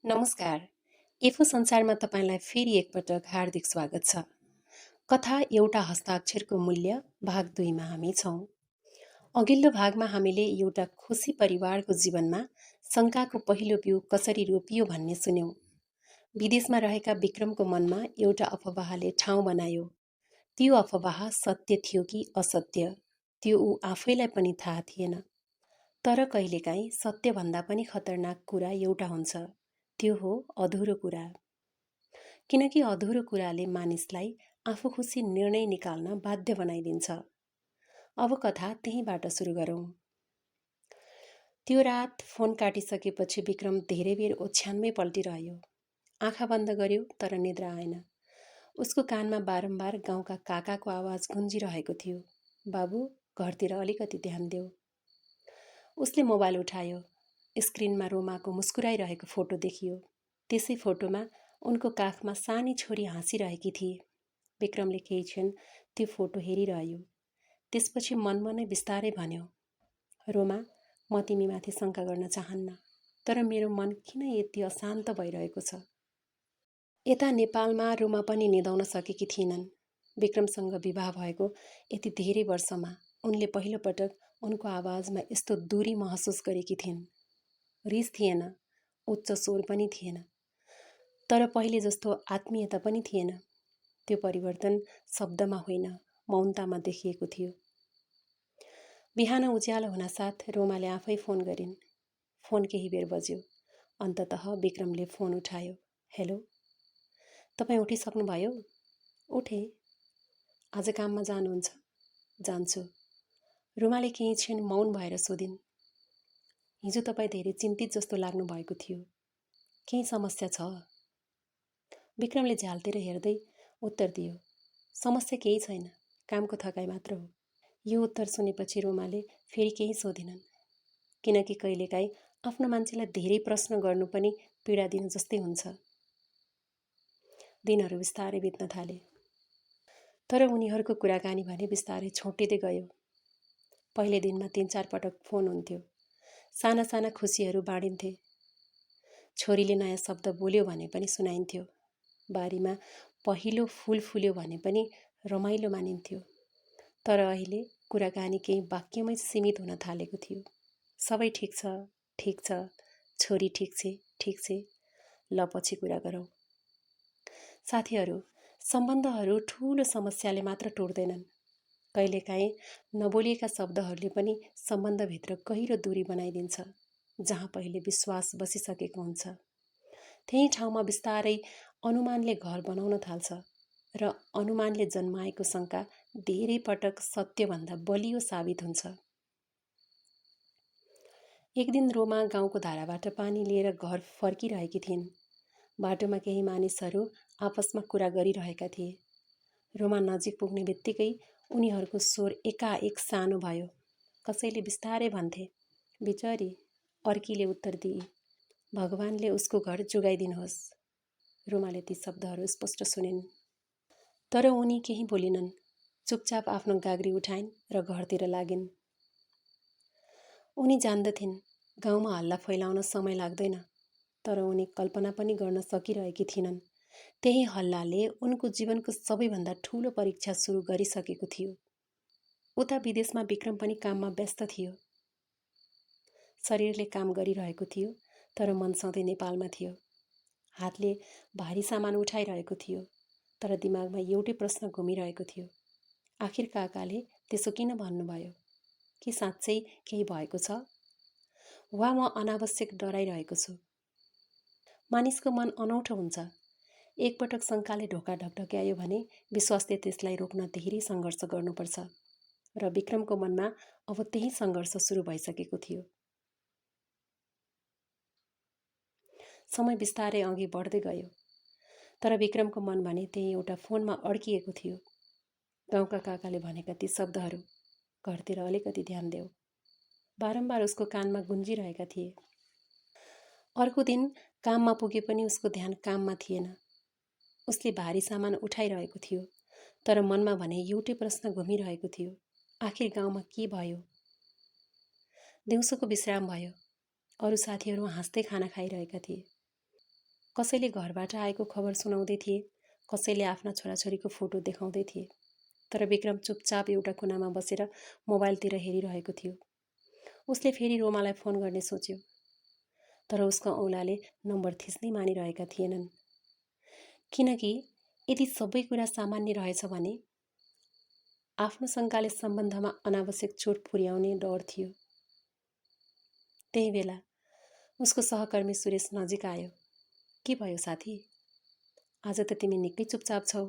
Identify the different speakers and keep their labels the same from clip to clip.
Speaker 1: नमस्कार। एफो संसारमा तपाईँलाई फेरि एकपटक हार्दिक स्वागत छ। कथा एउटा हस्ताक्षरको मूल्य भाग 2 मा हामी छौँ। अघिल्लो भागमा हामीले एउटा खुसी परिवारको जीवनमा शङ्काको पहिलो बिउ कसरी रोपियो भन्ने सुन्यौँ। विदेशमा रहेका विक्रमको मनमा एउटा अफवाहले ठाउँ बनायो। त्यो अफवाह सत्य थियो कि असत्य, त्यो ऊ आफैलाई पनि थाहा थिएन। तर कहिलेकाहीँ सत्यभन्दा पनि खतरनाक कुरा एउटा हुन्छ, त्यो हो अधुरो कुरा। किनकि अधुरो कुराले मानिसलाई आफू खुसी निर्णय निकाल्न बाध्य बनाइदिन्छ। अब कथा त्यहीँबाट सुरु गरौँ। त्यो रात फोन काटिसकेपछि विक्रम धेरै बेर ओछ्यानमै पल्टिरह्यो। आँखा बन्द गर्यो तर निद्रा आएन। उसको कानमा बारम्बार गाउँका काकाको आवाज गुन्जिरहेको थियो, बाबु घरतिर अलिकति ध्यान देऊ। उसले मोबाइल उठायो। स्क्रिनमा रोमाको मुस्कुराइरहेको फोटो देखियो। त्यसै फोटोमा उनको काखमा सानी छोरी हाँसिरहेकी थिए। विक्रमले केही क्षण त्यो फोटो हेरिरह्यो। त्यसपछि मनमनै बिस्तारै भन्यो, रोमा, म तिमीमाथि शङ्का गर्न चाहन्न, तर मेरो मन किन यति अशान्त भइरहेको छ। यता नेपालमा रोमा पनि निदाउन सकेकी थिएनन्। विक्रमसँग विवाह भएको यति धेरै वर्षमा उनले पहिलोपटक उनको आवाजमा यस्तो दूरी महसुस गरेकी थिइन्। रिस थिएन, उच्च स्वर पनि थिएन, तर पहिले जस्तो आत्मीयता पनि थिएन। त्यो परिवर्तन शब्दमा होइन, मौनतामा देखिएको थियो। बिहान उज्यालो हुनासाथ रोमाले आफै फोन गरिन्। फोन केही बेर बज्यो। अन्ततः विक्रमले फोन उठायो। हेलो, तपाईँ उठिसक्नुभयो? उठे। आज काममा जानुहुन्छ? जान्छु। रोमाले केही क्षण मौन भएर सोधिन्। हिजो तपाईँ धेरै चिन्तित जस्तो लाग्नु भएको थियो, केही समस्या छ? विक्रमले झ्यालतिर हेर्दै उत्तर दियो, समस्या केही छैन, कामको थकाइ मात्र हो। यो उत्तर सुनेपछि रोमाले फेरि केही सोधिनन्, किनकि कहिलेकाहीँ आफ्नो मान्छेलाई धेरै प्रश्न गर्नु पनि पीडा दिनु जस्तै हुन्छ। दिनहरू बिस्तारै बित्न थाले, तर उनीहरूको कुराकानी भने बिस्तारै छोटिँदै गयो। पहिले दिनमा 3-4 पटक फोन हुन्थ्यो। साना साना खुसीहरू बाँडिन्थे। छोरीले नयाँ शब्द बोल्यो भने पनि सुनाइन्थ्यो। बारीमा पहिलो फुल फुल्यो भने पनि रमाइलो मानिन्थ्यो। तर अहिले कुराकानी केही वाक्यमै सीमित हुन थालेको थियो। सबै ठिक छ, ठिक छ, छोरी ठिक छे, ठिक छे, ल पछि कुरा गरौँ। साथीहरू, सम्बन्धहरू ठुलो समस्याले मात्र टुट्दैनन्। कहिलेकाहीँ नबोलिएका शब्दहरूले पनि सम्बन्धभित्र गहिरो दूरी बनाइदिन्छ। जहाँ पहिले विश्वास बसिसकेको हुन्छ, त्यही ठाउँमा बिस्तारै अनुमानले घर बनाउन थाल्छ र अनुमानले जन्माएको शङ्का धेरै पटक सत्यभन्दा बलियो साबित हुन्छ। एक दिन रोमा गाउँको धाराबाट पानी लिएर घर फर्किरहेकी थिइन्। बाटोमा केही मानिसहरू आपसमा कुरा गरिरहेका थिए। रोमा नजिक पुग्ने बित्तिकै उनीहरूको स्वर एकाएक सानो भयो। कसैले बिस्तारै भन्थे, बिचरी। अर्कीले उत्तर दिए, भगवानले उसको घर जोगाइदिनुहोस्। रोमाले ती शब्दहरू स्पष्ट सुनिन्, तर उनी केही बोलिनन्। चुपचाप आफ्नो गाग्री उठाइन् र घरतिर लागिन्। उनी जान्दथिन् गाउँमा हल्ला फैलाउन समय लाग्दैन, तर उनी कल्पना पनि गर्न सकिरहेकी थिइनन् त्यही हल्लाले उनको जीवनको सबैभन्दा ठुलो परीक्षा सुरु गरिसकेको थियो। उता विदेशमा विक्रम पनि काममा व्यस्त थियो। शरीरले काम गरिरहेको थियो, तर मन सधैँ नेपालमा थियो। हातले भारी सामान उठाइरहेको थियो, तर दिमागमा एउटै प्रश्न घुमिरहेको थियो, आखिर काकाले त्यसो किन भन्नुभयो? कि साँच्चै केही भएको छ? वा म अनावश्यक डराइरहेको छु? मानिसको मन अनौठो हुन्छ। एकपटक शङ्काले ढोका ढकढक्यायो भने विश्वासले त्यसलाई रोक्न धेरै सङ्घर्ष गर्नुपर्छ, र विक्रमको मनमा अब त्यही सङ्घर्ष सुरु भइसकेको थियो। समय बिस्तारै अघि बढ्दै गयो, तर विक्रमको मन भने त्यही एउटा फोनमा अड्किएको थियो। गाउँका काकाले भनेका ती शब्दहरू, घरतिर अलिकति ध्यान देऊ, बारम्बार उसको कानमा गुन्जिरहेका थिए। अर्को दिन काममा पुगे पनि उसको ध्यान काममा थिएन। उसले भारी सामान उठाइरहेको थियो, तर मनमा भने एउटै प्रश्न घुमिरहेको थियो, आखिर गाउँमा के भयो? दिउँसोको विश्राम भयो। अरू साथीहरू हाँस्दै खाना खाइरहेका थिए। कसैले घरबाट आएको खबर सुनाउँदै थिए, कसैले आफ्ना छोराछोरीको फोटो देखाउँदै थिए। तर विक्रम चुपचाप एउटा कुनामा बसेर मोबाइलतिर हेरिरहेको थियो। उसले फेरि रोमालाई फोन गर्ने सोच्यो, तर उसको औँलाले नम्बर थिच्नै मानिरहेका थिएनन्। किनकि यदि सबै कुरा सामान्य रहेछ भने आफ्नो शङ्काले सम्बन्धमा अनावश्यक चोट पुर्याउने डर थियो। त्यही बेला उसको सहकर्मी सुरेश नजिक आयो। के भयो साथी? आज त तिमी निकै चुपचाप छौ।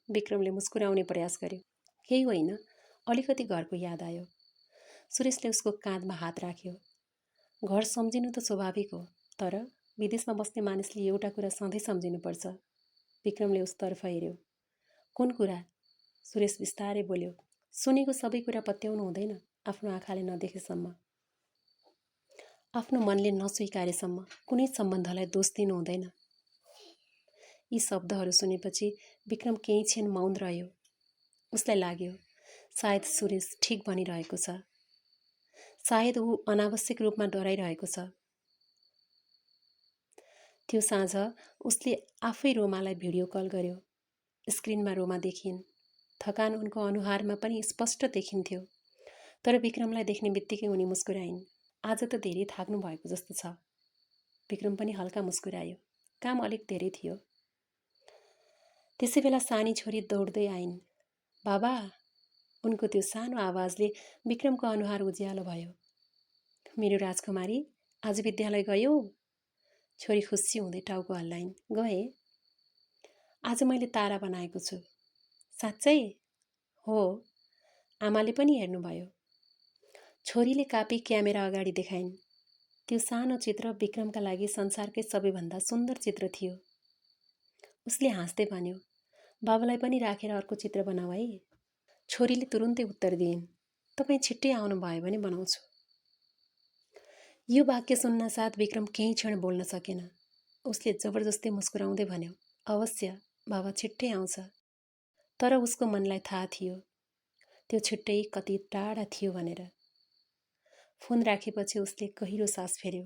Speaker 1: विक्रमले मुस्कुराउने प्रयास गर्यो। केही होइन, अलिकति घरको याद आयो। सुरेशले उसको काँधमा हात राख्यो। घर सम्झिनु त स्वाभाविक हो, तर विदेशमा बस्ने मानिसले एउटा कुरा सधैँ सम्झिनुपर्छ। विक्रमले उसतर्फ हेऱ्यो। कुन कुरा? सुरेश बिस्तारै बोल्यो। सुनेको सबै कुरा पत्याउनु हुँदैन, आफ्नो आँखाले नदेखेसम्म, आफ्नो मनले नस्वीकारेसम्म कुनै सम्बन्धलाई दोष दिनु हुँदैन। यी शब्दहरू सुनेपछि विक्रम केही क्षण मौन रह्यो। उसलाई लाग्यो सायद सुरेश ठिक भनिरहेको छ, सायद ऊ अनावश्यक रूपमा डराइरहेको छ। त्यो साँझ उसले आफै रोमालाई भिडियो कल गर्यो। स्क्रिनमा रोमा देखिन्। थकान उनको अनुहारमा पनि स्पष्ट देखिन्थ्यो। तर विक्रमलाई देख्ने बित्तिकै उनी मुस्कुराइन्। आज त धेरै थाक्नु भएको जस्तो छ। विक्रम पनि हल्का मुस्कुरायो। काम अलिक धेरै थियो। त्यसै बेला सानी छोरी दौड्दै आइन्। बाबा! उनको त्यो सानो आवाजले विक्रमको अनुहार उज्यालो भयो। मेरो राजकुमारी, आज विद्यालय गयौ? छोरी खुसी हुँदै टाउको हल्लाइन्। गएँ। आज मैले तारा बनाएको छु। साँच्चै? हो। आमाले पनि हेर्नुभयो। छोरीले कापी क्यामेरा अगाडि देखाइन्। त्यो सानो चित्र विक्रमका लागि संसारकै सबैभन्दा सुन्दर चित्र थियो। उसले हाँस्दै भन्यो, बाबालाई पनि राखेर अर्को चित्र बनाऊ है। छोरीले तुरुन्तै उत्तर दिइन्, तपाईँ छिट्टै आउनुभयो भने बनाउँछु। यो वाक्य सुन्नासाथ विक्रम केही क्षण बोल्न सकेन। उसले जबरजस्ती मुस्कुराउँदै भन्यो, अवश्य, बाबा छिट्टै आउँछ। तर उसको मनलाई थाहा थियो त्यो छिट्टै कति टाढा थियो भनेर। फोन राखेपछि उसले गहिरो सास फेर्यो।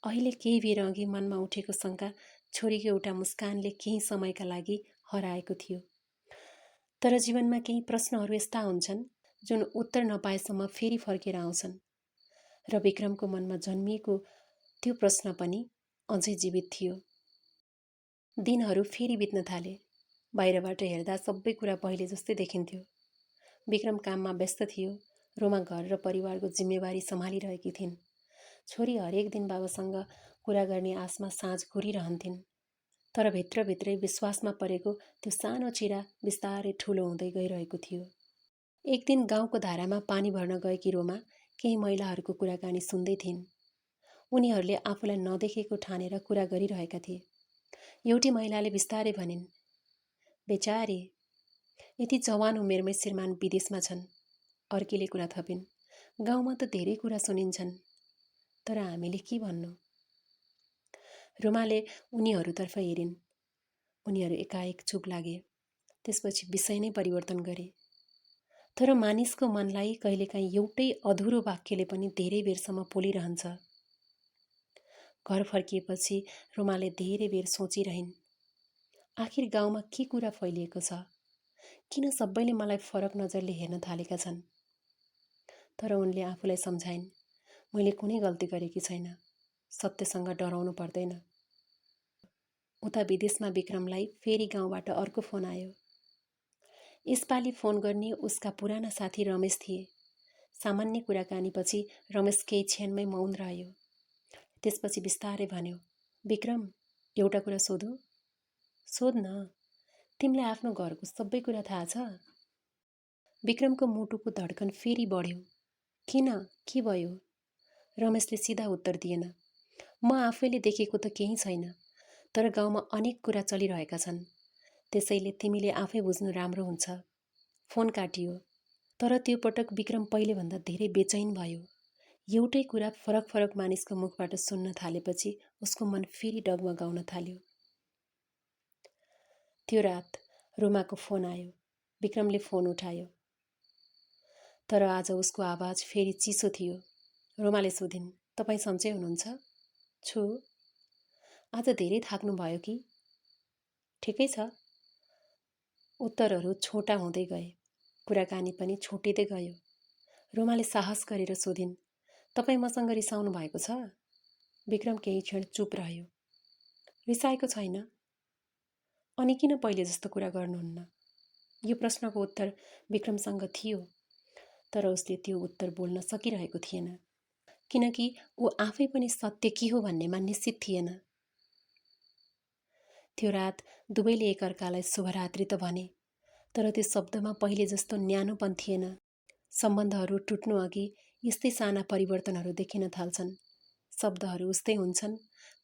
Speaker 1: अहिले केही बेर अघि मनमा उठेको शङ्का छोरीको एउटा मुस्कानले केही समयका लागि हराएको थियो। तर जीवनमा केही प्रश्नहरू यस्ता हुन्छन् जुन उत्तर नपाएसम्म फेरि फर्केर आउँछन्, र विक्रमको मनमा जन्मिएको त्यो प्रश्न पनि अझै जीवित थियो। दिनहरू फेरि बित्न थाले। बाहिरबाट हेर्दा सबै कुरा पहिले जस्तै देखिन्थ्यो। विक्रम काममा व्यस्त थियो। रोमा घर र परिवारको जिम्मेवारी सम्हालिरहेकी थिइन्। छोरी हरेक दिन बाबासँग कुरा गर्ने आशमा साँझ घुरिरहन्थिन्। तर भित्रभित्रै विश्वासमा परेको त्यो सानो चिरा बिस्तारै ठुलो हुँदै गइरहेको थियो। एक दिन गाउँको धारामा पानी भर्न गएकी रोमा केही महिलाहरूको कुराकानी सुन्दै थिइन्। उनीहरूले आफूलाई नदेखेको ठानेर कुरा गरिरहेका थिए। एउटी महिलाले बिस्तारै भनिन्, बेचारी, यति जवान उमेरमै श्रीमान विदेशमा छन्। अर्कीले कुरा थपिन्, गाउँमा त धेरै कुरा सुनिन्छन्, तर हामीले के भन्नु? रोमाले उनीहरूतर्फ हेरिन्। उनीहरू एकाएक चुप लागे। त्यसपछि विषय नै परिवर्तन गरे। तर मानिसको मनलाई कहिलेकाहीँ एउटै अधुरो वाक्यले पनि धेरै बेरसम्म पोलिरहन्छ। घर फर्किएपछि रोमाले धेरै बेर सोचिरहिन्। आखिर गाउँमा के कुरा फैलिएको छ? किन सबैले मलाई फरक नजरले हेर्न थालेका छन्? तर उनले आफूलाई सम्झाइन्, मैले कुनै गल्ती गरेकी छैन। सत्यसँग डराउनु पर्दैन। उता विदेशमा विक्रमलाई फेरि गाउँबाट अर्को फोन आयो। यसपालि फोन गर्ने उसका पुराना साथी रमेश थिए। सामान्य कुराकानीपछि रमेश केही क्षणमै मौन रह्यो। त्यसपछि बिस्तारै भन्यो, विक्रम, एउटा कुरा सोधौँ? सोध्न। तिमीलाई आफ्नो घरको सबै कुरा थाहा छ? विक्रमको मुटुको धड्कन फेरि बढ्यो। किन? के भयो? रमेशले सिधा उत्तर दिएन, म आफैले देखेको त केही छैन, तर गाउँमा अनेक कुरा चलिरहेका छन्। त्यसैले तिमीले आफै बुझ्नु राम्रो हुन्छ। फोन काटियो। तर त्यो पटक विक्रम पहिलेभन्दा धेरै बेचैन भयो। एउटै कुरा फरक फरक मानिसको मुखबाट सुन्न थालेपछि उसको मन फेरि डगमगाउन थाल्यो। त्यो रात रोमाको फोन आयो। विक्रमले फोन उठायो। तर आज उसको आवाज फेरि चिसो थियो। रोमाले सोधिन्, तपाईँ सन्चै हुनुहुन्छ? छु। आज धेरै थाक्नुभयो कि? ठिकै छ। उत्तरहरू छोटा हुँदै गए। कुराकानी पनि छोटिँदै गयो। रोमाले साहस गरेर सोधिन्, तपाईँ मसँग रिसाउनु भएको छ? विक्रम केही क्षण चुप रह्यो। रिसाएको छैन। अनि किन पहिले जस्तो कुरा गर्नुहुन्न? यो प्रश्नको उत्तर विक्रमसँग थियो, तर उसले त्यो उत्तर बोल्न सकिरहेको थिएन, किनकि ऊ आफै पनि सत्य के हो भन्नेमा निश्चित थिएन। त्यो रात दुवैले एकअर्कालाई शुभरात्रि त भने, तर त्यो शब्दमा पहिले जस्तो न्यानोपन थिएन। सम्बन्धहरू टुट्नु अघि यस्तै साना परिवर्तनहरू देखिन थाल्छन्। शब्दहरू उस्तै हुन्छन्,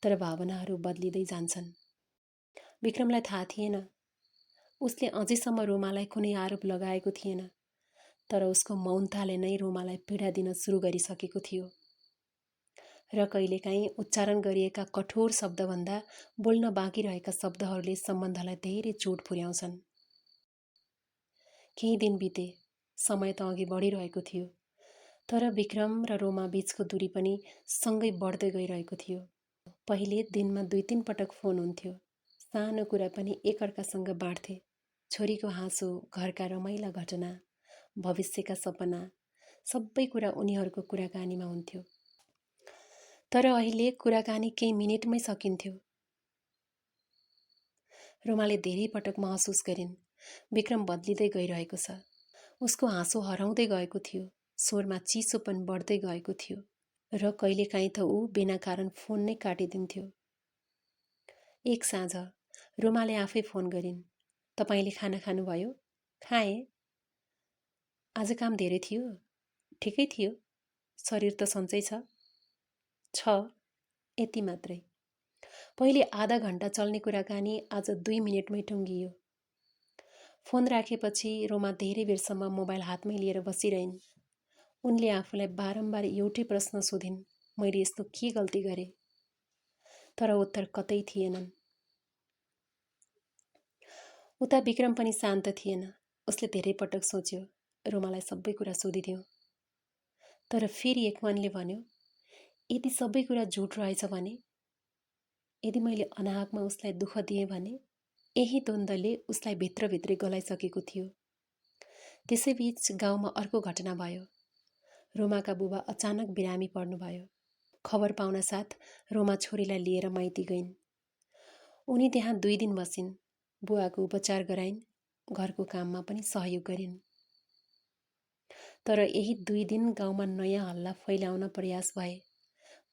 Speaker 1: तर भावनाहरू बदलिँदै जान्छन्। विक्रमलाई थाहा थिएन, उसले अझैसम्म रोमालाई कुनै आरोप लगाएको थिएन, तर उसको मौनताले नै रोमालाई पीडा दिन सुरु गरिसकेको थियो। र कहिलेकाहीँ उच्चारण गरिएका कठोर शब्दभन्दा बोल्न बाँकी रहेका शब्दहरूले सम्बन्धलाई धेरै चोट पुर्याउँछन्। केही दिन बिते, समय त अघि बढिरहेको थियो, तर विक्रम र रोमा बीचको दूरी पनि सँगै बढ्दै गइरहेको थियो। पहिले दिनमा 2-3 पटक फोन हुन्थ्यो। सानो कुरा पनि एकअर्कासँग बाँड्थे। छोरीको हाँसो, घरका रमाइला घटना, भविष्यका सपना, सबै कुरा उनीहरूको कुराकानीमा हुन्थ्यो। तर अहिले कुराकानी केही मिनेटमै सकिन्थ्यो। रोमाले धेरै पटक महसुस गरिन्, विक्रम बदलिँदै गइरहेको छ। उसको हाँसो हराउँदै गएको थियो, स्वरमा चिसोपन बढ्दै गएको थियो, र कहिलेकाहीँ त ऊ बिना कारण फोन नै काटिदिन्थ्यो। एक साँझ रोमाले आफै फोन गरिन्, तपाईले खाना खानुभयो? खाएँ। आज काम धेरै थियो? ठिकै थियो। शरीर त सन्चै छ? यति मात्रै। पहिले आधा घण्टा चल्ने कुराकानी आज 2 मिनेटमै टुङ्गियो। फोन राखेपछि रोमा धेरै बेरसम्म मोबाइल हातमै लिएर बसिरहन्। उनले आफूलाई बारम्बार एउटै प्रश्न सोधिन्, मैले यस्तो के गल्ती गरेँ? तर उत्तर कतै थिएनन्। उता विक्रम पनि शान्त थिएन। उसले धेरै पटक सोच्यो, रोमालाई सबै कुरा सोधिदियो। तर फेरि एक मनले भन्यो, यदि सबै कुरा झुट रहेछ भने, यदि मैले अनाहकमा उसलाई दुःख दिएँ भने? यही द्वन्द्वले उसलाई भित्रभित्रै गलाइसकेको थियो। त्यसैबीच गाउँमा अर्को घटना भयो। रोमाका बुबा अचानक बिरामी पर्नुभयो। खबर पाउन साथ रोमा छोरीलाई लिएर माइती गइन्। उनी त्यहाँ 2 दिन बसिन्। बुवाको उपचार गराइन्, घरको काममा पनि सहयोग गरिन्। तर यही 2 दिन गाउँमा नयाँ हल्ला फैलाउन प्रयास भए।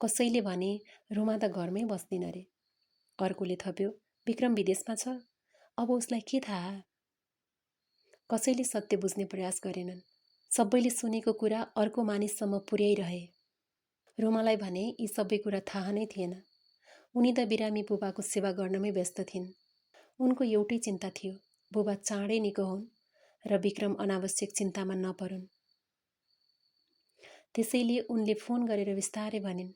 Speaker 1: कसैले भने रोमा त घरमै बस्दिन रे। अर्कोले थप्यो, विक्रम विदेशमा छ, अब उसलाई के थाहा? कसैले सत्य बुझ्ने प्रयास गरेनन्। सबैले सुनेको कुरा अर्को मानिससम्म पुर्याइरहे। रोमालाई भने यी सबै कुरा थाहा नै थिएन। उनी त बिरामी बुबाको सेवा गर्नमै व्यस्त थिइन्। उनको एउटै चिन्ता थियो, बुबा चाँडै निको हुन् र विक्रम अनावश्यक चिन्तामा नपरुन्। त्यसैले उनले फोन गरेर बिस्तारै भनिन्,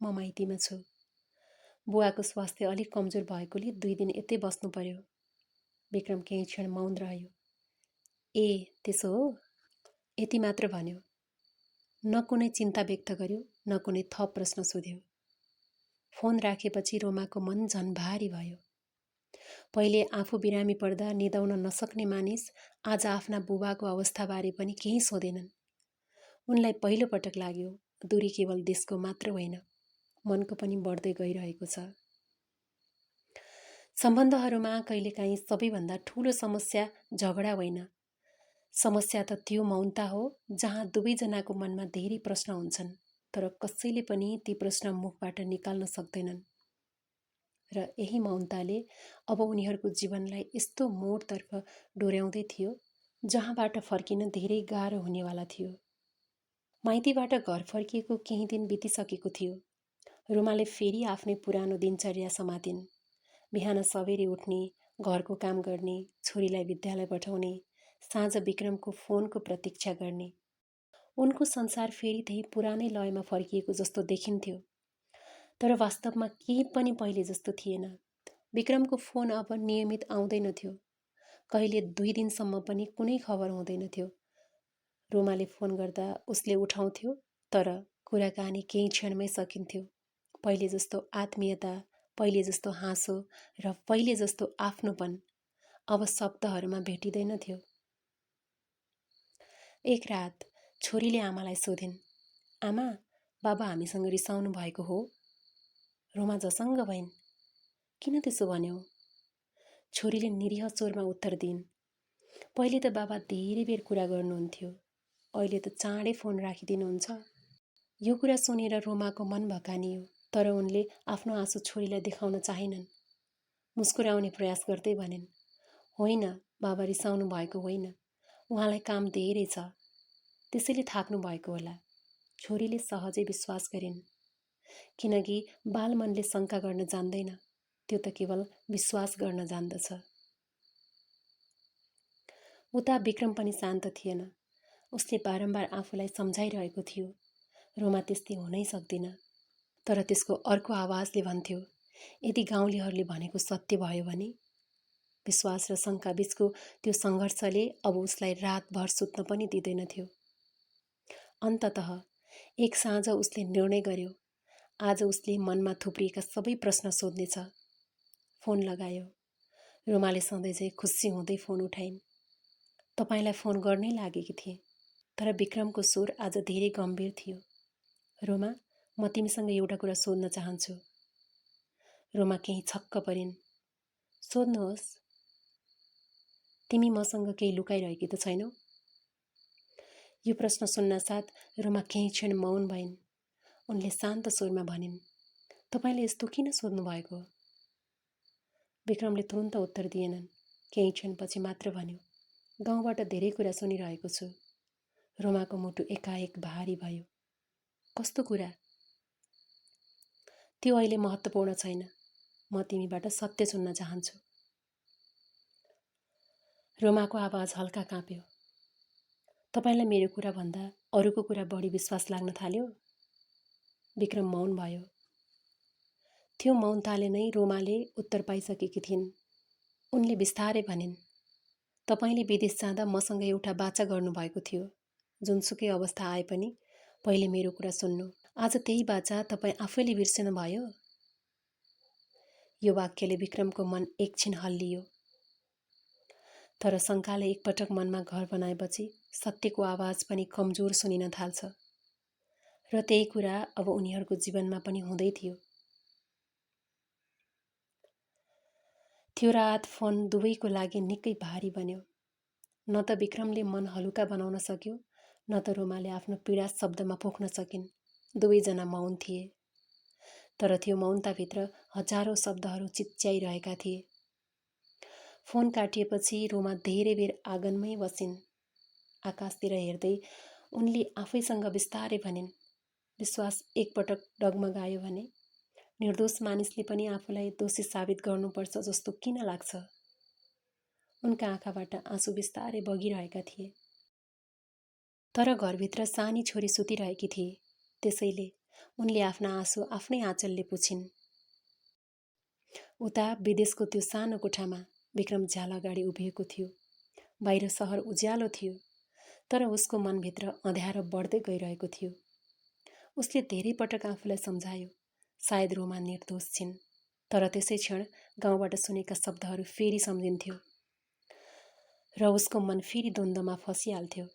Speaker 1: म माइतीमा छु। बुवाको स्वास्थ्य अलिक कमजोर भएकोले 2 दिन यतै बस्नु पर्यो। विक्रम केही क्षण मौन रह्यो। ए, त्यसो हो? यति मात्र भन्यो। न कुनै चिन्ता व्यक्त गर्यो, न कुनै थप प्रश्न सोध्यो। फोन राखेपछि रोमाको मन झन् भारी भयो। पहिले आफू बिरामी पर्दा निदाउन नसक्ने मानिस आज आफ्ना बुबाको अवस्थाबारे पनि केही सोधेनन्। उनलाई पहिलो पटक लाग्यो, दूरी केवल देशको मात्र होइन, मनको पनि बढ्दै गइरहेको छ। सम्बन्धहरूमा कहिलेकाहीँ सबैभन्दा ठूलो समस्या झगडा होइन। समस्या त त्यो मौनता हो जहाँ दुवैजनाको मनमा धेरै प्रश्न हुन्छन्, तर कसैले पनि ती प्रश्न मुखबाट निकाल्न सक्दैनन्। र यही मौनताले अब उनीहरूको जीवनलाई यस्तो मोडतर्फ डोर्याउँदै थियो जहाँबाट फर्किन धेरै गाह्रो हुनेवाला थियो। माइतीबाट घर फर्किएको केही दिन बितिसकेको थियो। रोमाले फेरि आफ्नै पुरानो दिनचर्या समातिन्। बिहान सबेरै उठ्ने, घरको काम गर्ने, छोरीलाई विद्यालय पठाउने, साँझ विक्रमको फोनको प्रतीक्षा गर्ने। उनको संसार फेरि त्यही पुरानै लयमा फर्किएको जस्तो देखिन्थ्यो। तर वास्तवमा केही पनि पहिले जस्तो थिएन। विक्रमको फोन अब नियमित आउँदैनथ्यो। कहिले 2 दिनसम्म पनि कुनै खबर हुँदैनथ्यो। रोमाले फोन गर्दा उसले उठाउँथ्यो, तर कुराकानी केही क्षणमै सकिन्थ्यो। पहिले जस्तो आत्मीयता, पहिले जस्तो हाँसो र पहिले जस्तो आफ्नोपन अब शब्दहरूमा भेटिँदैन थियो। एक रात छोरीले आमालाई सोधिन्, आमा, बाबा हामीसँग रिसाउनु भएको हो? रोमा झसङ्ग भइन्। किन त्यसो भन्यौ? छोरीले निरीह स्वरमा उत्तर दिइन्, पहिले त बाबा धेरै बेर कुरा गर्नुहुन्थ्यो, अहिले त चाँडै फोन राखिदिनुहुन्छ। यो कुरा सुनेर रोमाको मन भकानियो, तर उनले आफ्नो आँसु छोरीलाई देखाउन चाहिनन्। मुस्कुराउने प्रयास गर्दै भनिन्, होइन, बाबा रिसाउनु भएको होइन, उहाँलाई काम धेरै छ, त्यसैले थाक्नु भएको होला। छोरीले सहजै विश्वास गरिन्, किनकि बालमनले शङ्का गर्न जान्दैन, त्यो त केवल विश्वास गर्न जान्दछ। उता विक्रम पनि शान्त थिएन। उसले बारम्बार आफूलाई सम्झाइरहेको थियो, रोमा त्यस्तै हुनै सक्दिन। तर त्यसको अर्को आवाजले भन्थ्यो, यदि गाउँलेहरूले भनेको सत्य भयो भने? विश्वास र शङ्का बीचको त्यो सङ्घर्षले अब उसलाई रातभर सुत्न पनि दिँदैनथ्यो। अन्ततः एक साँझ उसले निर्णय गर्यो, आज उसले मनमा थुप्रिएका सबै प्रश्न सोध्नेछ। फोन लगायो। रोमाले सधैँझै खुसी हुँदै फोन उठाइन्। तपाईँलाई फोन गर्नै लागेकी थिएँ, तर विक्रमको स्वर आज धेरै गम्भीर थियो। रोमा, म तिमीसँग एउटा कुरा सोध्न चाहन्छु। रोमा केही छक्क परिन्। सोध्नुहोस्। तिमी मसँग केही लुकाइरहेकी त छैनौ? यो प्रश्न सुन्नासाथ रोमा केही क्षण मौन भइन्। उनले शान्त स्वरमा भनिन्, तपाईँले यस्तो किन सोध्नु भएको? विक्रमले तुरुन्त उत्तर दिएनन्। केही क्षणपछि मात्र भन्यो, गाउँबाट धेरै कुरा सुनिरहेको छु। रोमाको मुटु एकाएक भारी भयो। कस्तो कुरा? त्यो अहिले महत्त्वपूर्ण छैन। म तिमीबाट सत्य सुन्न चाहन्छु। रोमाको आवाज हल्का काँप्यो। तपाईँलाई मेरो कुरा भन्दा अरूको कुरा बढी विश्वास लाग्न थाल्यो? विक्रम मौन भयो। त्यो मौनताले नै रोमाले उत्तर पाइसकेकी थिइन्। उनले बिस्तारै भनिन्, तपाईँले विदेश जाँदा मसँग एउटा बाचा गर्नुभएको थियो। जुनसुकै अवस्था आए पनि पहिले मेरो कुरा सुन्नु। आज त्यही बाचा तपाईँ आफैले बिर्सनु भयो? यो वाक्यले विक्रमको मन एकछिन हल्लियो। तर शङ्काले एकपटक मनमा घर बनाएपछि सत्यको आवाज पनि कमजोर सुनिन थाल्छ। र त्यही कुरा अब उनीहरूको जीवनमा पनि हुँदै थियो। त्यो रात फोन दुवैको लागि निकै भारी बन्यो। न त विक्रमले मन हलुका बनाउन सक्यो, न त रोमाले आफ्नो पीडा शब्दमा पोख्न सकिन्। दुवैजना मौन थिए। तर त्यो मौनताभित्र हजारौं शब्दहरू चिच्याइरहेका थिए। फोन काटिएपछि रोमा धेरै बेर आँगनमै बसिन्। आकाशतिर हेर्दै उनले आफैसँग बिस्तारै भनिन्, विश्वास एकपटक डगमगायो भने निर्दोष मानिसले पनि आफूलाई दोषी साबित गर्नुपर्छ जस्तो किन लाग्छ? उनका आँखाबाट आँसु बिस्तारै बगिरहेका थिए। तर घरभित्र सानी छोरी सुतिरहेकी थिए, त्यसैले उनले आफ्ना आँसु आफ्नै आँचलले पुछिन्। उता विदेशको त्यो सानो कोठामा विक्रम झ्याल अगाडि उभिएको थियो। बाहिर सहर उज्यालो थियो, तर उसको मनभित्र अँध्यारो बढ्दै गइरहेको थियो। उसले धेरै पटक आफूलाई सम्झायो, सायद रोमा निर्दोष छिन्, तर त्यसै क्षण गाउँबाट सुनेका शब्दहरू फेरि सम्झिन्थ्यो र उसको मन फेरि द्वन्द्वमा फसिहाल्थ्यो।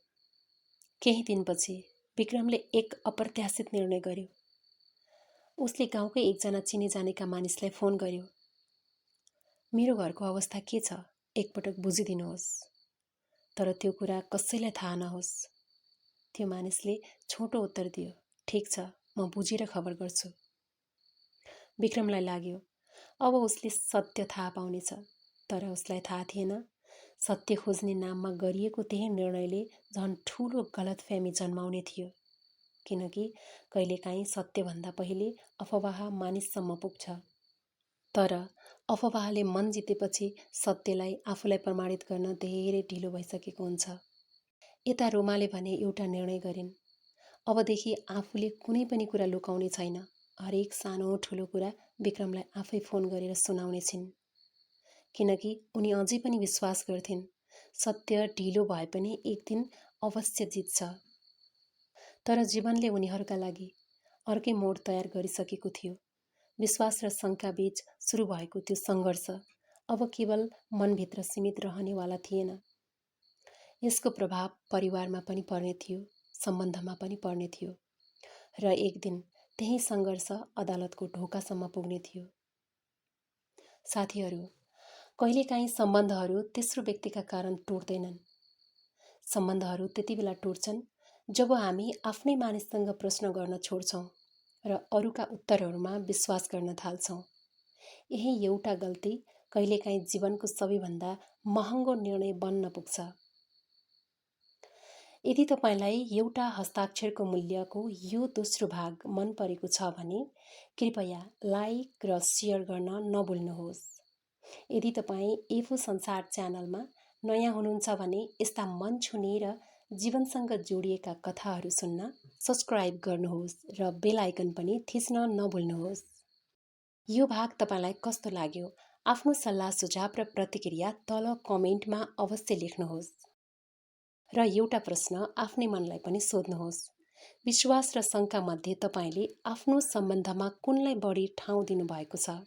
Speaker 1: केही दिनपछि विक्रमले एक अप्रत्याशित निर्णय गर्यो। उसले गाउँकै एकजना चिने जानेका मानिसलाई फोन गर्यो। मेरो घरको अवस्था के छ, एकपटक बुझिदिनुहोस्, तर त्यो कुरा कसैलाई थाहा नहोस्। त्यो मानिसले छोटो उत्तर दियो, ठिक छ, म बुझेर खबर गर्छु। विक्रमलाई लाग्यो अब उसले सत्य थाहा पाउनेछ, तर उसलाई थाहा थिएन सत्य खोज्ने नाममा गरिएको त्यही निर्णयले झन् ठुलो गलतफहमी जन्माउने थियो। किनकि कहिलेकाहीँ सत्यभन्दा पहिले अफवाह मानिससम्म पुग्छ। तर अफवाहले मन जितेपछि सत्यलाई आफूलाई प्रमाणित गर्न धेरै ढिलो भइसकेको हुन्छ। यता रोमाले भने एउटा निर्णय गरिन्। अबदेखि आफूले कुनै पनि कुरा लुकाउने छैन। हरेक सानो ठुलो कुरा विक्रमलाई आफै फोन गरेर सुनाउने छिन्। किनकि उनी अझै पनि विश्वास गर्थिन्, सत्य ढिलो भए पनि एक दिन अवश्य जित्छ। तर जीवनले उनीहरूका लागि अर्कै मोड तयार गरिसकेको थियो। विश्वास र शङ्का बीच सुरु भएको त्यो सङ्घर्ष अब केवल मनभित्र सीमित रहनेवाला थिएन। यसको प्रभाव परिवारमा पनि पर्ने थियो, सम्बन्धमा पनि पर्ने थियो र एक दिन त्यही सङ्घर्ष अदालतको ढोकासम्म पुग्ने थियो। साथीहरू, कहिलेकाहीँ सम्बन्धहरू तेस्रो व्यक्तिका कारण टुट्दैनन्। सम्बन्धहरू त्यति बेला टुट्छन् जब हामी आफ्नै मानिससँग प्रश्न गर्न छोड्छौँ र अरूका उत्तरहरूमा विश्वास गर्न थाल्छौँ। यही एउटा गल्ती कहिलेकाहीँ जीवनको सबैभन्दा महँगो निर्णय बन्न पुग्छ। यदि तपाईँलाई एउटा हस्ताक्षरको मूल्यको यो दोस्रो भाग मन परेको छ भने कृपया लाइक र सेयर गर्न नभुल्नुहोस्। यदि तपाईँ एफो संसार च्यानलमा नयाँ हुनुहुन्छ भने यस्ता मन छुने र जीवनसँग जोडिएका कथाहरू सुन्न सब्सक्राइब गर्नुहोस् र बेल आइकन पनि थिच्न नभुल्नुहोस्। यो भाग तपाईँलाई कस्तो लाग्यो? आफ्नो सल्लाह सुझाव र प्रतिक्रिया तल कमेन्टमा अवश्य लेख्नुहोस्। र एउटा प्रश्न आफ्नै मनलाई पनि सोध्नुहोस्। विश्वास र शङ्का मध्ये तपाईँले आफ्नो सम्बन्धमा कुनलाई बढी ठाउँ दिनुभएको छ?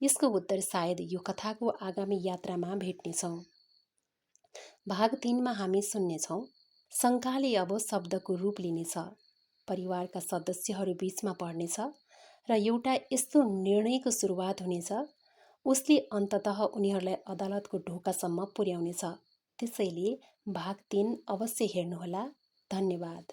Speaker 1: यसको उत्तर सायद यो कथाको आगामी यात्रामा भेट्नेछौँ। भाग 3मा हामी सुन्नेछौँ, शङ्काले अब शब्दको रूप लिनेछ, परिवारका सदस्यहरू बीचमा पर्नेछ र एउटा यस्तो निर्णयको सुरुवात हुनेछ, उसले अन्ततः उनीहरूलाई अदालतको ढोकासम्म पुर्याउनेछ। त्यसैले भाग 3 अवश्य हेर्नुहोला। धन्यवाद।